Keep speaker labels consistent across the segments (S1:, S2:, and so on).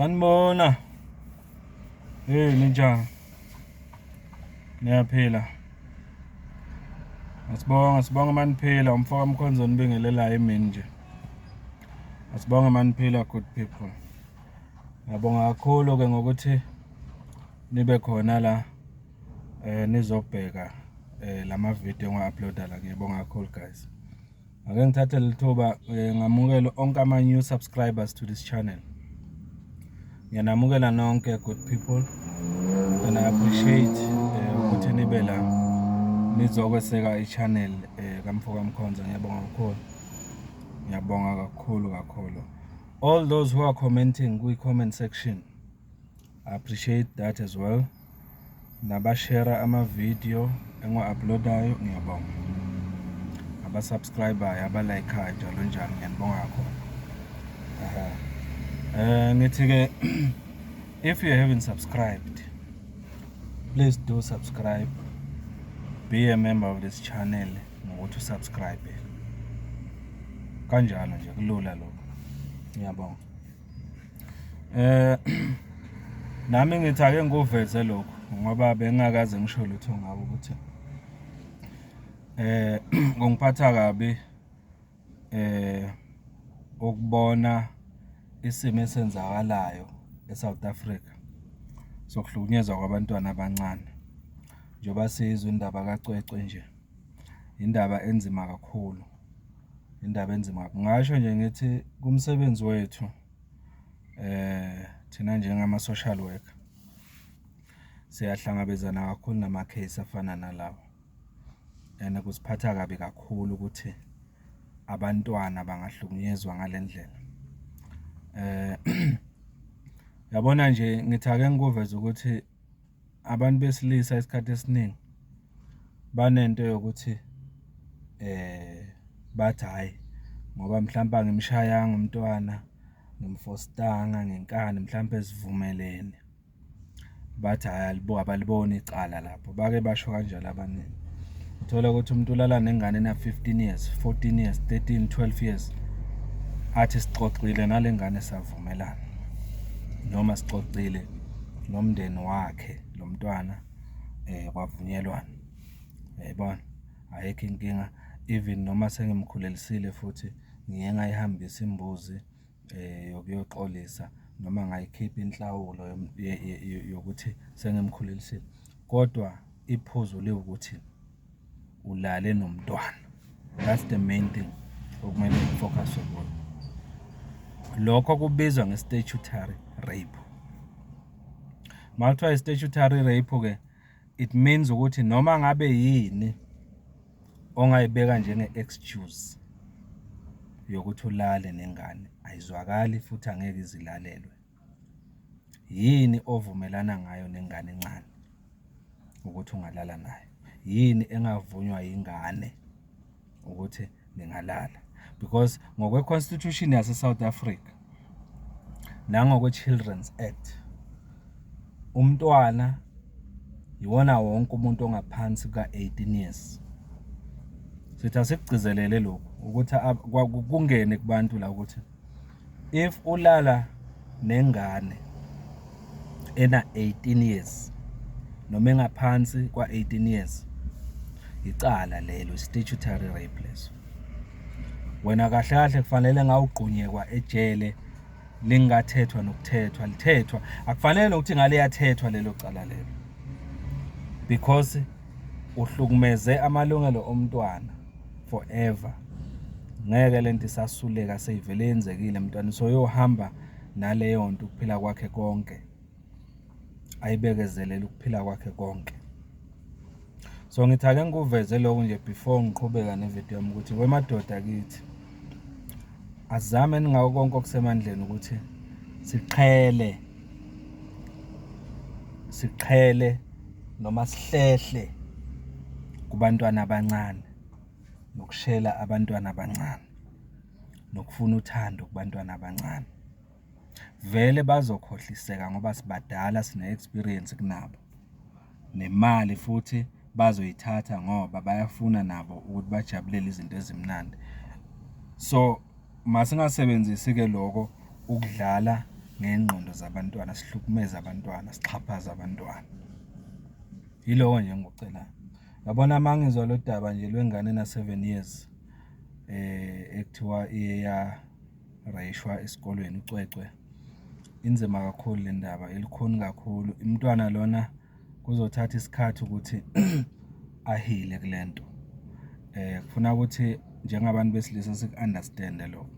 S1: Sanibona. Hey, ninjani? Niyaphila? Asibonga, sibonga maniphila, umfoka Mkhonzo nibingelelayo emini nje. Asibonge maniphila, good people. Ngiyabonga kakhulu ke ngokuthi nibe khona la nizobheka lama video engiwa-uploada la. Ngiyabonga kakhulu, guys. Ake ngithathe leli thuba ngamukele onke ama new subscribers to this channel. Ngiyanamukela nonke, good people, and I appreciate ukuthi nibe la nizokweseka i-channel kaMfoka Mkhonza. Ngiyabonga kakhulu. Ngiyabonga kakhulu kakhulu. All those who are commenting kwi-comment section, I appreciate that as well. Nabashare ama-video engiwa-uploadayo, ngiyabonga. Abasubscribe-ayo, abalike-ayo, njalo njalo, ngiyanibonga kakhulu. Aha. Ngithi ke, if you haven't subscribed, please do subscribe. Be a member of this channel ngokuthi usubscribe. Kanjalo nje, kulula lokho. Ngiyabonga. Nami ngithi ake ngikuveze lokho ngoba bengingakaze ngisho lutho ngako, ukuthi kungiphatha kabi ukubona isimo esenzakalayo eSouth Africa sokuhlukunyezwa kwabantwana abancane. Njengoba sizwa indaba kaCwecwe nje, indaba enzima kakhulu, indaba enzima. Ngingasho nje ngithi kumsebenzi wethu thina njengama-social worker siyahlangabezana kakhulu nama-case afana nalawa and kusiphatha kabi kakhulu ukuthi abantwana bangahlukunyezwa ngale ndlela. Yabona nje, ngithi ake ngikuveze ukuthi abantu besilisa isikhathi esiningi banento yokuthi bathi, hhayi, ngoba mhlampe angimshayanga umntwana, ngimfostanga ngenkani, mhlampe sivumelene. Bathi hhayi, abaliboni icala lapho, bake basho kanjalo abaningi. Uthola ukuthi umuntu ulala nengane ena-15 years, 14 years, 13, 12 years, athi sixoxile nale ngane, savumelana, noma sixoxile nomndeni wakhe lo mntwana, kwavunyelwana. Uyayibona? Ayikho inkinga, even noma sengimkhulelisile futhi ngiye ngayihambisa imbuzi yokuyoxolisa noma ngayikhipha inhlawulo yokuthi sengimkhulelisile. Kodwa iphuzu liwukuthi ulale nomntwana. That's the main thing okumele ku-focus-we kuyo. Lokho kubizwa nge-statutory rape. Uma kuthiwa i-statutory rape-ke, it means ukuthi noma ngabe yini ongayibeka njenge-excuse yokuthi ulale nengane ayizwakali futhi angeke ize ilalelwe. Yini ovumelana ngayo nengane encane ukuthi ungalala nayo? Yini engavunywa yingane ukuthi ningalala? Because ngokwe-constitution yase-South Africa nangokwe-Children's Act, umntwana iwona wonke umuntu ongaphansi kuka-18 years. Sithi asikugcizelele lokhu ukuthi kungene kubantu la ukuthi if ulala nengane ena 18 years noma engaphansi kwa-18 years, icala lelo, statutory rape leso. Wena kahle kahle kufanele ngawugqunyekwa ejele, lingathethwa nokuthethwa, lithethwa akufanele nokuthi ngale yathethwa lelo cala lelo, because uhlukumeze amalungelo omntwana forever. Ngeke lento isasuleka, seyivele yenzekile mntwana, so yohamba naleyo nto ukuphila kwakhe konke, ayibekezelele ukuphila kwakhe konke. So ngithi ake ngikuveze lokhu nje before ngiqhubeka nevidiyo yami, ukuthi wemadoda kithi azame ngako konke okusemandleni ukuthi siqhele, siqhele noma sihlehle kubantwana abancane, nokushela abantwana abancane, nokufuna uthando kubantwana abancane. Vele bazokhohliseka ngoba sibadala, sine-experience kunabo, nemali futhi bazoyithatha ngoba bayafuna nabo ukuthi bajabulele izinto ezimnandi. So masingasebenzisi-ke loko ukudlala ngey'ngqondo zabantwana, sihlukumeze abantwana, sixhaphaze abantwana. Yiloko nje engikucelayo. Uyabona uma ngizwa lo daba nje lwengane ena-7 years ekuthiwa iye yareyishwa esikolweni, uCwecwe, inzima kakhulu le ndaba, ilukhuni kakhulu. Umntwana lona kuzothatha isikhathi ukuthi a-heal-e kule nto. Kufuna ukuthi njengabantu besilisa siku-understand-e lokho.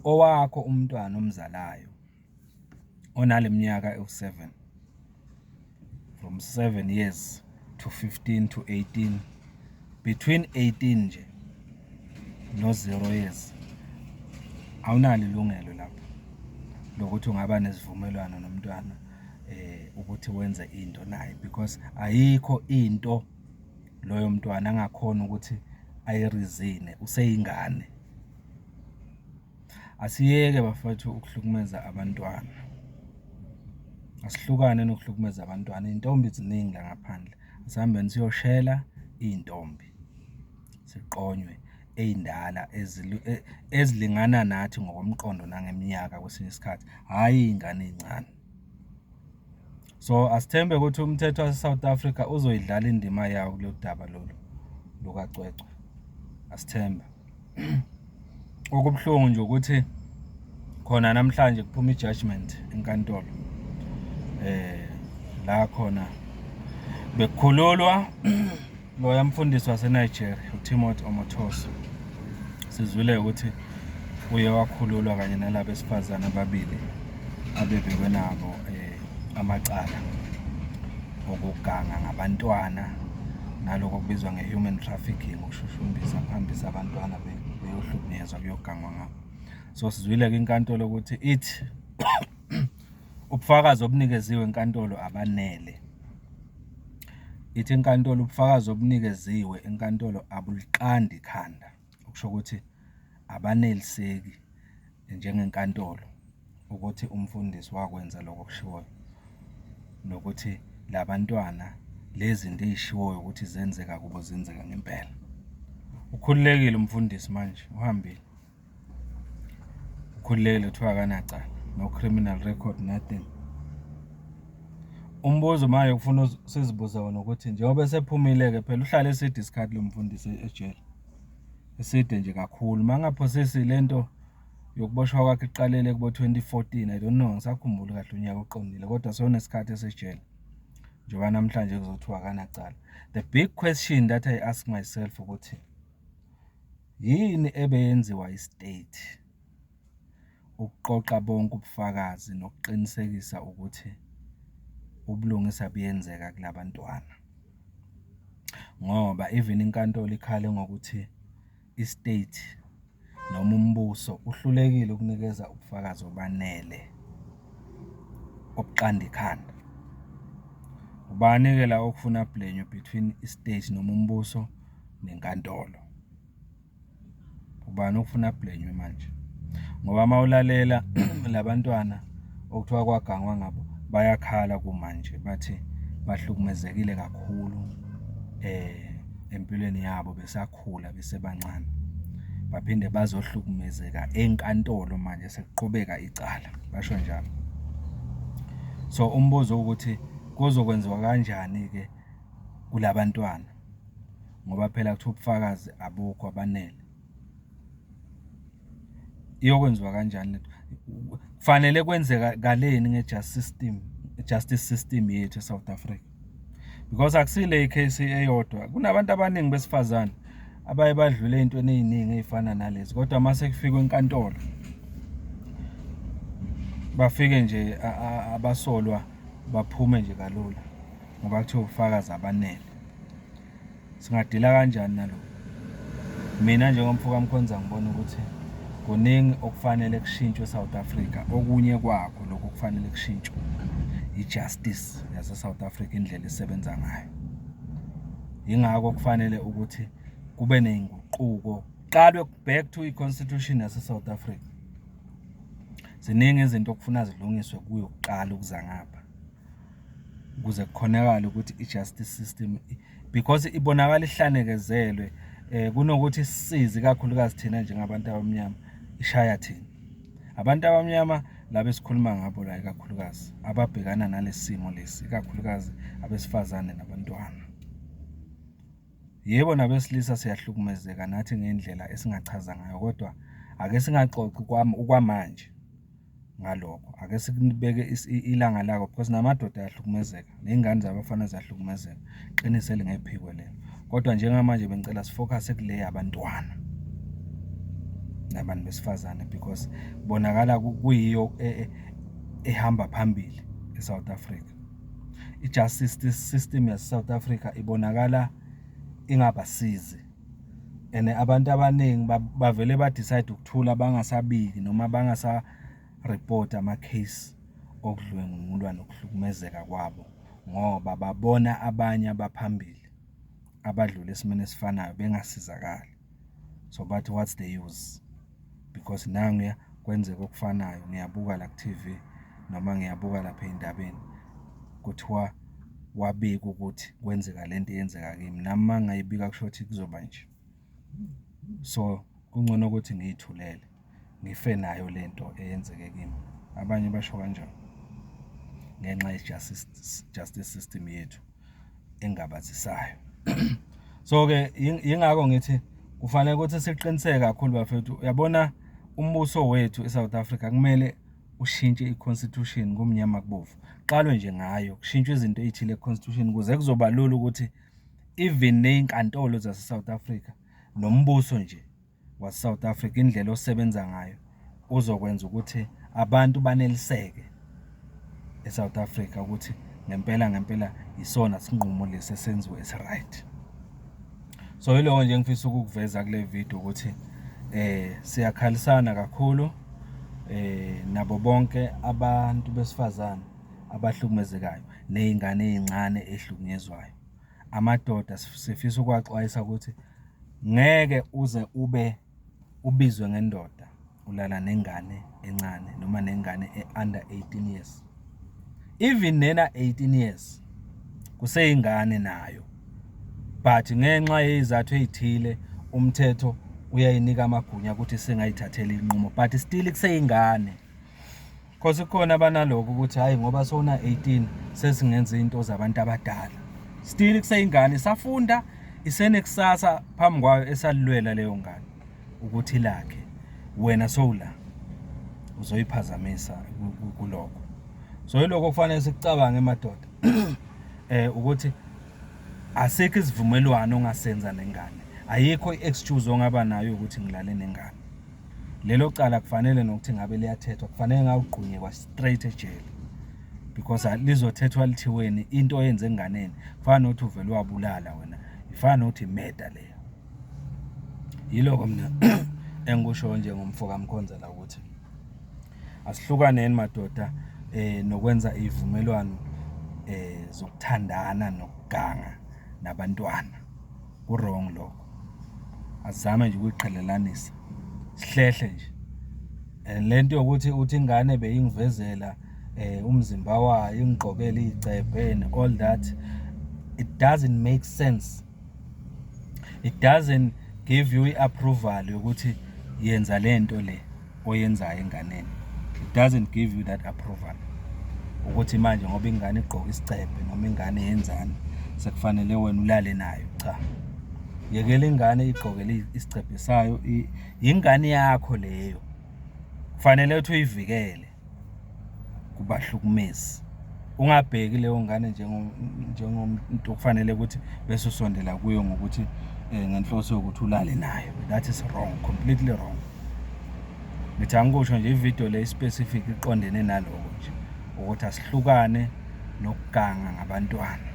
S1: Owakho umntwana omzalayo onale minyaka ewu-7, from 7 years to 15 to 18, between 18 nje no-0 years, awunalo ilungelo lapho lokuthi ungaba nesivumelwano nomntwana ukuthi wenze into naye, because ayikho into loyo mntwana angakhona ukuthi ayi-reason-e, useyingane. Asiyeke bafowethu ukuhlukumeza abantwana, asihlukane nokuhlukumeza abantwana. Iy'ntombi ziningi la ngaphandle, asihambeni siyoshela iy'ntombi, siqonywe ey'ndala ezilingana nathi ngokomqondo nangeminyaka kwesinye isikhathi, hhayi iy'ngane ey'ncane. So, asithembe ukuthi umthetho wase-South Africa uzoyidlala indima yawo kulolu daba lolu lukaCwecwe, asithembe. Okubuhlungu nje ukuthi khona namhlanje kuphuma i-judgement enkantolo, la khona bekukhululwa loya mfundisi waseNigeria, uTimothy Omotoso. Sizwile ukuthi uye wakhululwa kanye nalaba besifazane ababili abebekwe nabo amacala okuganga ngabantwana, naloko okubizwa nge-human trafficking, ukushushumbisa, kuhambisa abantwana beyohlukunyezwa, kuyogangwa ngabo. So, sizwile-ke inkantolo ukuthi ithi ubufakazi obunikeziwe enkantolo abanele. Ithi inkantolo ubufakazi obunikeziwe enkantolo abuliqandi ikhanda, okusho ukuthi abaneliseki njengenkantolo ukuthi umfundisi wakwenza lokho okushiwoyo, nokuthi la bantwana lezi zinto ey'shiwoyo ukuthi zenzeka kubo zenzeka ngempela. Ukhululekile umfundisi manje, uhambile. Ukhululekile, kuthiwa akanacala, no criminal record, nothing. Umbuzo manje okufuna sizibuze wona ukuthi njengoba esephumile-ke phela, uhlale eside isikhathi lo mfundisi ejele, eside nje kakhulu. Uma ngingaphosisi le nto yokuboshwa kwakhe iqalele kubo-2014, I don't know, angisakhumbuli kahle unyaka oqondile, kodwa sewunesikhathi esejele, njengoba namhlanje kuzothiwa akanacala. The big question that I ask myself ukuthi yini ebeyenziwa i-state ukuqoqa bonke ubufakazi nokuqinisekisa ukuthi ubulungisa buyenzeka kula bantwana? Ngoba even inkantolo ikhale ngokuthi i-state noma umbuso uhlulekile ukunikeza ubufakazi obanele obuqanda ikhanda. Ubani-ke la okufuna a-blame-we between i-state noma umbuso nenkantolo? Ubani okufuna a-blame-we manje? Ngoba uma ulalela la bantwana okuthiwa kwagangwa ngabo, bayakhala kumanje, bathi bahlukumezekile kakhulu empilweni yabo besakhula, besebancane. Baphinde bazohlukumezeka enkantolo manje sekuqhubeka icala, basho njalo. So, umbuzo uwukuthi kuzokwenziwa kanjani-ke kula bantwana, ngoba phela kuthiwa ubufakazi abukho, abanele. Iyokwenziwa kanjani lento? Kufanele kwenzekaleni nge-justice system, justice system yethu e-South Africa? Because akusile i-case eyodwa, kunabantu abaningi besifazane abaye badlule ey'ntweni ey'ningi ey'fana nalezi, kodwa mase kufikwa enkantolo bafike nje abasolwa baphume nje kalula ngoba kuthiwa ubufakazi abanele. Singadila kanjani nalokho? Mina njengomfo kaMkhonza ngibona ukuthi kuningi okufanele kushintshwe e-South Africa. Okunye kwakho lokhu okufanele kushintshwe i-justice yase-South Africa, indlela esebenza ngayo. Yingakho kufanele ukuthi kube ney'nguquko, kuqalwe back to i-constitution yase-South Africa. Ziningi izinto okufuna zilungiswe kuyo kuqala ukuza ngapha, ukuze kukhonakale ukuthi i-justice system, because ibonakala ihlanekezelwe, kunokuthi isisize ikakhulukazi thina njengabantu abamnyama, ishaya thina. Abantu abamnyama Laba esikhuluma ngabo la ikakhulukazi, ababhekana nalesi simo lesi, ikakhulukazi abesifazane nabantwana. Yebo, nabesilisa siyahlukumezeka nathi ngey'ndlela esingachaza ngayo, kodwa ake singaxoxi okwamanje ngalokho. Ake sikubeke ilanga lako because namadoda ayahlukumezeka, ney'ngane zabafana ziyahlukumezeka. Iqiniso elingephikwe lelo. Kodwa njengamanje bengicela si-focus-e kule yabantwana nabantu besifazane because kubonakala kuyiyo ehamba phambili e-South Africa. I-justice system yase-South Africa ibonakala ingabasizi and abantu abaningi bavele ba-decide ukuthula bangasabiki noma bangasa-report-i ama-case okudlwengulwa nokuhlukumezeka kwabo, ngoba babona abanye abaphambili abadlula esimeni esifanayo bengasizakali. So, bathi what's the use? Because nanguya kwenzeka okufanayo, ngiyabuka la ku-T_V noma ngiyabuka lapha ey'ndabeni, kuthiwa wabika ukuthi kwenzeka lento eyenzeka kimi, nami uma ngingayibika kushuthi kuzoba nje. So, kungcono ukuthi ngiy'thulele, ngife nayo lento eyenzeke kimi. Abanye basho kanjalo, ngenxa ye-justice, justice system yethu engabazisayo. So-ke, yingakho ngithi kufanele ukuthi siqiniseke kakhulu bafethu. Uyabona, umbuso wethu e-South Africa kumele ushintshe i-constitution kumnyama kubovu. Kuqalwe nje ngayo, kushintshwe izinto ey'thile ku-constitution ukuze kuzoba lula ukuthi even ney'nkantolo zase-South Africa, nombuso nje wase-South Africa, indlela osebenza ngayo uzokwenza ukuthi abantu baneliseke e-South Africa ukuthi ngempela ngempela isona sinqumo lesi esenziwe esi-right. So, yiloko nje engifisa ukukuveza kule video ukuthi siyakhalisana kakhulu nabo bonke abantu besifazane abahlukumezekayo ney'ngane ey'ncane ey'hlukunyezwayo. Amadoda sifisa ukuwaxwayisa ukuthi ngeke uze ube ubizwe ngendoda ulala nengane encane noma nengane e-under 18 years. Even nena 18 years kuseyingane nayo, but ngenxa yey'zathu ey'thile umthetho uyayinika amagunya ukuthi singayithathela iy'nqumo, but still kuseyingane. Cause kukhona abanalokho ukuthi hhayi, ngoba sowuna 18 sesingenza iy'nto zabantu abadala. Still kuseyingane, isafunda, isenekusasa phambi kwayo esalilwela leyo ngane ukuthi lakhe. Wena sowula uzoyiphazamisa kulokho. So, yilokho okufanele sikucabange madoda, ukuthi asikho isivumelwano ongasenza nengane, ayikho i-excuse ongaba nayo ukuthi ngilale nengane. Lelo cala kufanele nokuthi ngabe liyathethwa, kufanele ngabe ugqunyekwa straight ejele because lizothethwa lithiweni into oyenze enganeni. Kufana nokuthi uvele wabulala wena, ifana nokuthi i-murder leyo. Yiloko mina engikushoyo njengomfo kaMkhonza ukuthi asihlukaneni madoda nokwenza iy'vumelwano zokuthandana nokuganga nabantwana. Ku-wrong lokho. Asizame nje ukuyiqhelelanisa, sihlehle nje. And le nto yokuthi uthi ingane beyingivezela umzimba wayo, ingigqokele iy'cebhe and all that, it doesn't make sense. It doesn't give you i-approval yokuthi yenza lento le oyenzayo enganeni. It doesn't give you that approval ukuthi manje ngoba ingane igqoke isicebhe noma ingane yenzani sekufanele wena ulale nayo. Cha, yekela ingane igqokele isicebhe sayo, ingane yakho leyo, kufanele ukuthi uyivikele kubahlukumezi. Ungabheki leyo ngane njengomuntu okufanele ukuthi bese usondela kuyo ngokuthi ngenhloso yokuthi ulale nayo. That is wrong, completely wrong. Ngithi angikusho nje, ividiyo le specific iqondene naloko nje, ukuthi asihlukane nokuganga ngabantwana.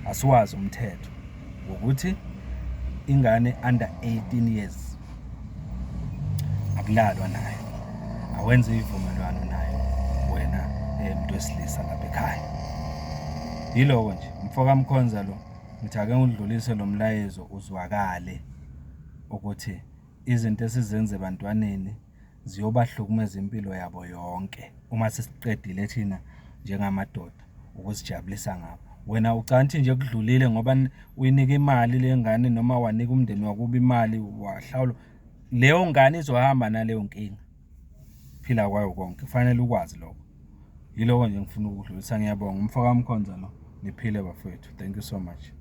S1: Asiwazi umthetho ngokuthi ingane under 18 years akulalwa nayo, awenze ivumelwano nayo wena muntu wesilisa lapha ekhaya. Yiloko nje, mfo kaMkhonza lo. Ngithi ake ngidlulise lo mlayezo uzwakale ukuthi izinto esizenza ebantwaneni ziyobahlukumeza impilo yabo yonke uma sesiqedile thina njengamadoda ukuzijabulisa ngabo. Wena ucanthi nje kudlulile ngoba uyinika imali le ngane noma wanika umndeni wakubo imali wahlawula, leyo ngane izohamba naleyo nkinga. Ukuphila kwayo konke, kufanele ukwazi lokho. Yiloko nje engifuna ukukudlulisa. Ngiyabonga, umfo kaMkhonza lo. Niphile bafowethu, thank you so much.